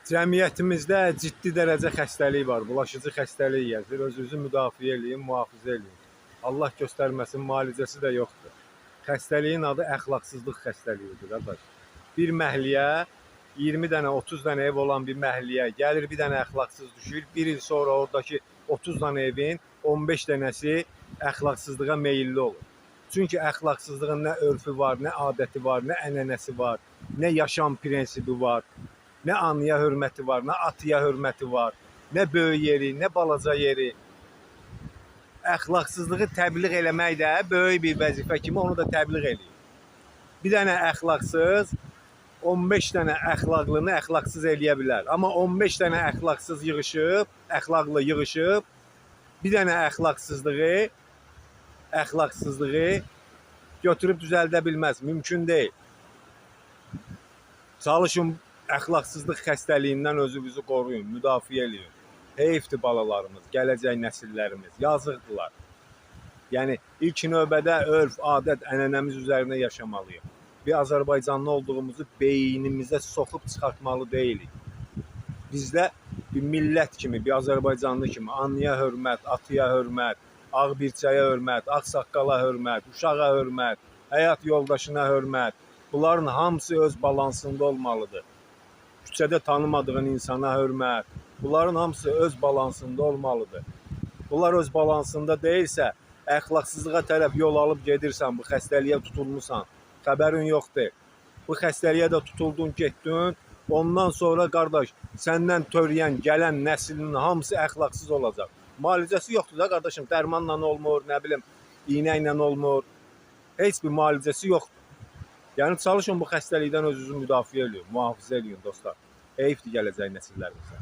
Cəmiyyətimizdə ciddi dərəcə xəstəlik var, bulaşıcı xəstəlik gəzir. Özünüzü müdafiə eləyin, mühafizə eləyin. Allah göstərməsin, müalicəsi də yoxdur. Xəstəliyin adı əxlaqsızlıq xəstəliyidir, qardaş. Bir məhəlləyə 20 dənə, 30 dənə ev olan bir məhəlləyə gəlir bir dənə əxlaqsız düşür. Bir il sonra oradakı 30 dənə evin 15 dənəsi əxlaqsızlığa meyilli olur. Çünki əxlaqsızlığın nə örfü var, nə adəti var, nə ənənəsi var, nə yaşam prinsipi var, nə anaya hörməti var, nə atıya hörməti var, nə böyük yeri, nə balaca yeri. Əxlaqsızlığı təbliğ eləmək də böyük bir vəzifə kimi onu da təbliğ eləyir. Bir dənə əxlaqsız 15 dənə əxlaqlını əxlaqsız eləyə bilər. Amma 15 dənə əxlaqsız yığışıb, əxlaqlı yığışıb bir dənə əxlaqsızlığı götürüb düzəldə bilməz. Mümkün deyil. Çalışın əxlaqsızlıq xəstəliyindən özünüzü qoruyun, müdafiə eləyin. Heyfdir balalarımız, gələcək nəsillərimiz, yazıqdırlar. Yəni ilk növbədə örf, adət, ənənəmiz üzərinə yaşamalıyıq. Bir Azərbaycanlı olduğumuzu beynimizə soxub çıxartmalı deyilik. Bizdə bir millət kimi, bir Azərbaycanlı kimi anaya hörmət, atıya hörmət, ağ birçəyə hörmət, ağsaqqala hörmət, uşağa hörmət, həyat yoldaşına hörmət. Bunların hamısı öz balansında olmalıdır. Küçədə tanımadığın insana hörmət. Bunların hamısı öz balansında olmalıdır. Bunlar öz balansında deyilsə, əxlaqsızlığa tərəf yol alıb gedirsən, bu xəstəliyə tutulmusan, xəbərin yoxdur. Bu xəstəliyə də tutuldun, getdin. Ondan sonra qardaş, səndən törəyən, gələn nəslinin hamısı əxlaqsız olacaq. Müalicəsi yoxdur da qardaşım, dərmanla olmur, nə bilim, iynə ilə olmur. Heç bir müalicəsi yoxdur. Yəni çalışın bu xəstəlikdən özünüzü müdafiə eləyin, mühafizə eləyin dostlar. Heyfdir gələcək nəsillərimizə.